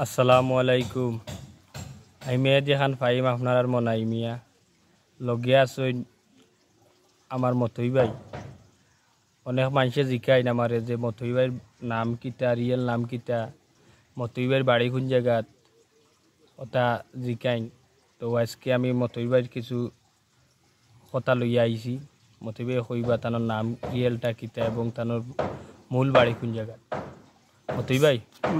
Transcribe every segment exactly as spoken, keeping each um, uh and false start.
আসসালামু আলাইকুম। আমি মেহেদি খান ফাহিম, আপনারার মনাই মিয়া। লগে আছইন আমার মতই ভাই। অনেক মানষে জিকাইন আমারে যে মতই ভাইর নাম কিতা, রিয়েল নাম কিতা, মতই ভাইর বাড়ি কুন জাগাত, ওটা জিকাইন। তো আজকে আমি মতই ভাইর কিছু কথা লইয়া আইছি। মতই ভাই কইবা তানর নাম রিয়েলটা কিতা এবং তানর মূল বাড়ি কুন জাগাত। মতই ভাই,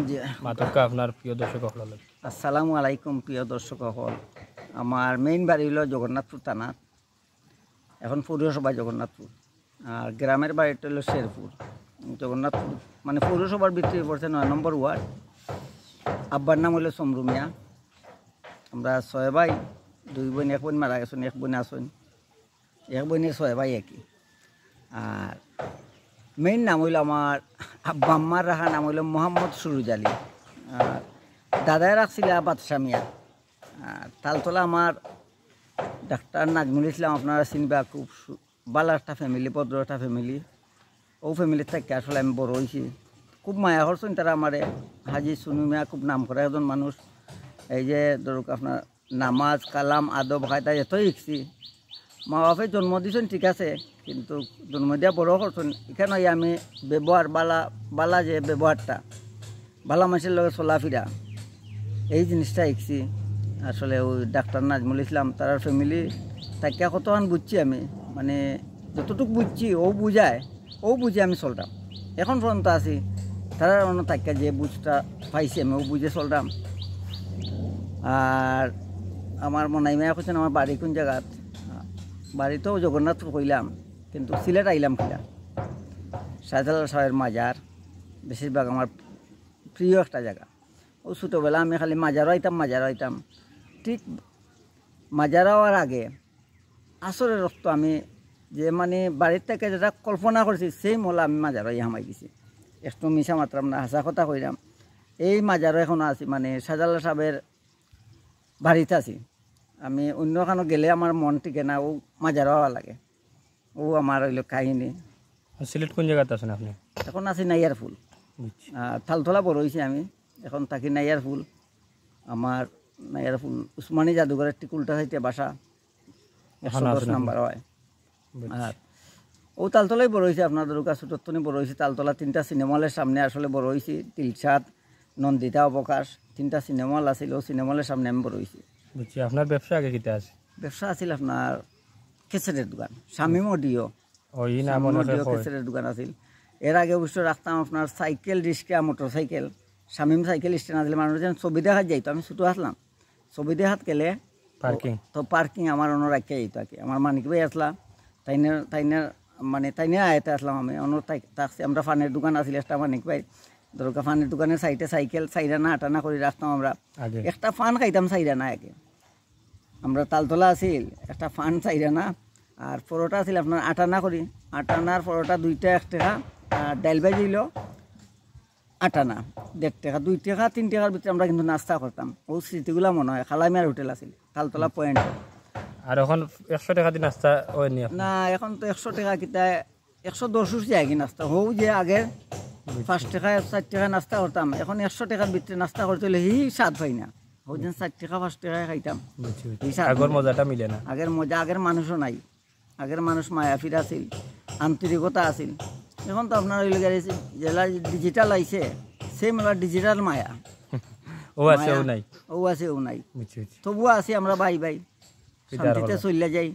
জি। মাতউক্কা আপনার প্রিয় দর্শক অকলর লগে। আসসালামু আলাইকুম প্রিয় দর্শক অকল। আমার মেইন বাড়ি অইলো জগন্নাথপুর থানাত, এখন পৌরসভা জগন্নাথপুর, আর গ্রামের বাড়িটা অইলো শেরপুর। জগন্নাথপুর মানে পৌরসভার ভিতরে পড়ছে, নয় নম্বর ওয়ার্ড। আব্বার নাম অইলো সমরু মিয়া। আমরা ছয় ভাই, দুই বইন, এক বইন মারা গেছইন, এক বইন আছইন, এক বইনের ছয় ভাই আর কি। আর মেইন নাম অইলো আমার আব্বা আম্মার রাখা নাম অইলো মোহাম্মদ সুরুজ আলী। আর দাদায় রাখছিলা বাদশা মিয়া। আর তালতলা আমার ডাক্তার নাজমুল ইসলাম, আপনারা চিনবা, খুব সু-, ভালা একটা ফ্যামিলি, ভদ্র একটা ফ্যামিলি। অউ ফ্যামিলির থাকি আসলে আমি বড় অইছি। খুব মায়া করছইন তারা আমারে। হাজি সুনু মিয়া খুব নাম করা একজন মানুষ। এই যে ধরুক আপনার নামাজ, কালাম, আদব, কায়দা এতই শিখছি। মা বাপে জন্ম দিছইন ঠিক আছে, কিন্তু জন্ম দিয়া বড় করছইন। ইখান অইয়া আমি ব্যবহার, ভালা, ভালা যে ব্যবহারটা, ভালা মানষর লগে চলাফিরা, এই জিনিসটা শিখছি। আসলে ওই ডাক্তার নাজমুল ইসলাম, তারার ফ্যামিলি থাকিয়া কতখান বুঝছি আমি, মানে যতটুক বুঝছি, অউ বুঝায়, অউ বুঝে আমি চলরাম। এখন পর্যন্ত আছি, তারার অনো থাকিয়া যে বুঝটা পাইছি আমি, অউ বুঝে চলরাম। আর আমার মনাই মিয়া কইছইন আমার বাড়ি কুন জাগাত, বাড়ি তো জগন্নাথপুর কইলাম, কিন্তু সিলেট আইলাম কিলা? শাহজালাল সাহেবের মাজার, বেশিরভাগ আমার প্রিয় একটা জাগা। অউ ছোটবেলা আমি খালি মাজারো আইতাম, মাজারো আইতাম। ঠিক মাজারো আওয়ার আগে আসরের রক্ত আমি যে মানে বাড়ির থাকি যেটা কল্পনা করছি, same অলা আমি মাজারো আইয়া হামাই গেছি। একটু মিছা মাতরাম না, হাছা কথা কইরাম। এই মাজারো এখনো আছি, মানে শাহজালাল সাহেবের বাড়িত আছি। আমি অইন্য খানো গেলে আমার মন টিকে না, অউ মাজারো আওয়া লাগে। অউ আমার অইলো কাহিনী। সিলেট কুন জাগাত আছইন আপনে? এখন আছি নাইয়ার ফুল। বুঝছি। আহ, তালতলা বড় অইছি আমি, এখন থাকি নাইয়ার ফুল। আমার নাইয়ার ফুল উসমানী জাদুঘরের ঠিক উল্টা side-এ বাসা, ওখানো একশো দশ আছইন আপনে? নাম্বার অয়। বুঝছি। আর অউ তালতলাই বড় অইছি, আপনার ধরুকা ছোটর তনে বড় অইছি। তালতলা তিনটা সিনেমা হলের সামনে আসলে বড় অইছি, দিলশাদ, নন্দিতা, অবকাশ, তিনটা সিনেমা হল আছিল, অউ সিনেমা হলের সামনে আমি বড় অইছি। বুঝছি। আপনার ব্যবসা আগে কিতা আছে? ব্যবসা আছিল আপনার ক্যাসেটের দোকান, শামীম অডিও। ও, ই নাম শামীম অনেকে অডিও কয়। ক্যাসেটের দোকান আছিল। এর আগে অবশ্য রাখতাম আপনার সাইকেল, রিক্সা, মোটরসাইকেল। শামীম সাইকেল স্ট্যান্ড আছিল, মানুষ যেন ছবি দেখাত যাইতো, আমি ছোট আছলাম, ছবি দেখাত গেলে পার্কিং। তো পার্কিং আমার অনো রাখিয়া যাইতো আর কি। আমার মানিক ভাই আছলা, তাইনের, তাইনের, মানে তাইনের আয়াতে আছলাম আমি, অনো তাই-, থাকছি। আমরা পানের দোকান আছিল একটা মানিক ভাই, ধরুকা পানের দোকানের সাইডে সাইকেল চাইর আনা আট আনা করি রাখতাম আমরা। আগে। একটা পান খাইতাম চাইর আনা আগে। আমরা তালতলা আছিল, একটা পান চাইর আনা, আর পরোটা আছিল আপনার আট আনা করি, আট আনার পরোটা দুইটা এক টেকা, আর ডাইল ভাজি অইলো আট আনা, দেড় টেকা, দুই টেকা, তিন টেকার ভিতরে আমরা কিন্তু নাস্তা করতাম। অউ স্মৃতিগুলা মনো অয়, কালামিয়ার হোটেল আছিল, তালতলা পয়েন্ট। আর এখন একশো টেকা দি নাস্তা অয়নি আপনার? না, এখন তো একশো টেকা কিতা, একশো দশ উঠছে আর কি নাস্তা। হউ যে আগের বুঝছি। পাঁচ টেকা, চাইর টেকা নাস্তা করতাম, এখন একশো টেকার ভিতরে নাস্তা করতে অইলে হি স্বাদ পাই না। হউ দিন চাইর টেকা, পাঁচ টেকায় খাইতাম। বুঝছি, বুঝছি। হি স্বাদ আগর মিলে না। মজাটা মিলে না। আগের মজা, আগের মানুষও নাই। আগের মানুষ মায়া ফিরা আছিল, আন্তরিকতা আছিল। এখন তো আপনার অইলো গিয়া যেলা ডিজিটাল আইছে, same অলা ডিজিটাল মায়া। অউ আছে, মায়া। অউ নাই। অউ আছে, অউ নাই। বুঝছি, বুঝছি। তবুও আছি আমরা ভাই ভাই। কিতা আর শান্তিতে করবা? চলিয়া যাই।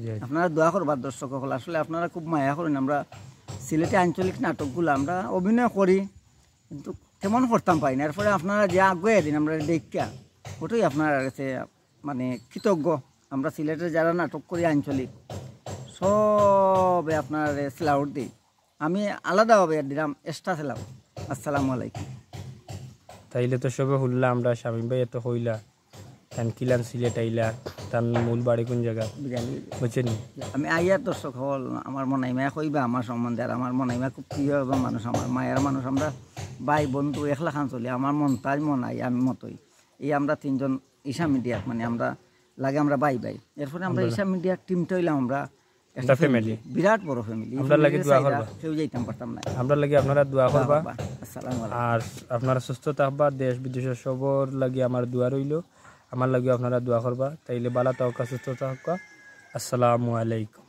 জি, জি। আপনারা দোয়া করবা দর্শক অকল, আসলে আপনারা খুব মায়া করইন। আমরা সিলেটি আঞ্চলিক নাটকগুলা আমরা অভিনয় করি, কিন্তু তেমন করতাম পারি না। এরপরে আপনারা যে আগুয়াই দিন আমরা দেখিয়া, অটাই আপনারার কাছে মানে কৃতজ্ঞ। আমরা সিলেটের যারা নাটক করি আঞ্চলিক, সবে আপনারারে সেলাউট দেই। আমি আলাদাভাবে দিলাম এক্সট্রা সেলাউট। আসসালামু আলাইকুম। তাইলে তো সবে হুনলা আমরা, শামীম ভাইয়ে তো কইলা, তান কিলান সিলেট আইলা, তান মূল বাড়ি কুন জাগা? বুঝালি? বুঝছইন নি? আমি আইয়ার দর্শক অকল, আমার মনাইমায় কইবা আমার সম্বন্ধে, আর আমার মনাইমা খুব প্রিয় একজন মানুষ, আমার মায়ার মানুষ, আমরা ভাই বন্ধু একলাখান চলি, আমার মন্তাজ, মনাই, আমি মতই। এই আমরা তিনজন ঈশা মিডিয়া, মানে আমরা লাগে আমরা ভাই ভাই। এরপরে আমরা আমরা ঈশা মিডিয়ার টিমটা অইলাম আমরা একটা ফ্যামিলি। বিরাট বড় ফ্যামিলি। আমরার লাগি দোয়া করবা। কেউ যাইতাম পারতাম না। আমরার লাগি আপনারা দোয়া করবা। আসসালামু আলাইকুম। আর আপনারা সুস্থ থাকবা, দেশ বিদেশের সবর লাগি আমার দোয়া রইল, আমার লাগিও আপনারা দোয়া করবা। তাইলে ভালা থাকবা, সুস্থ থাকবা। আসসালামু আলাইকুম।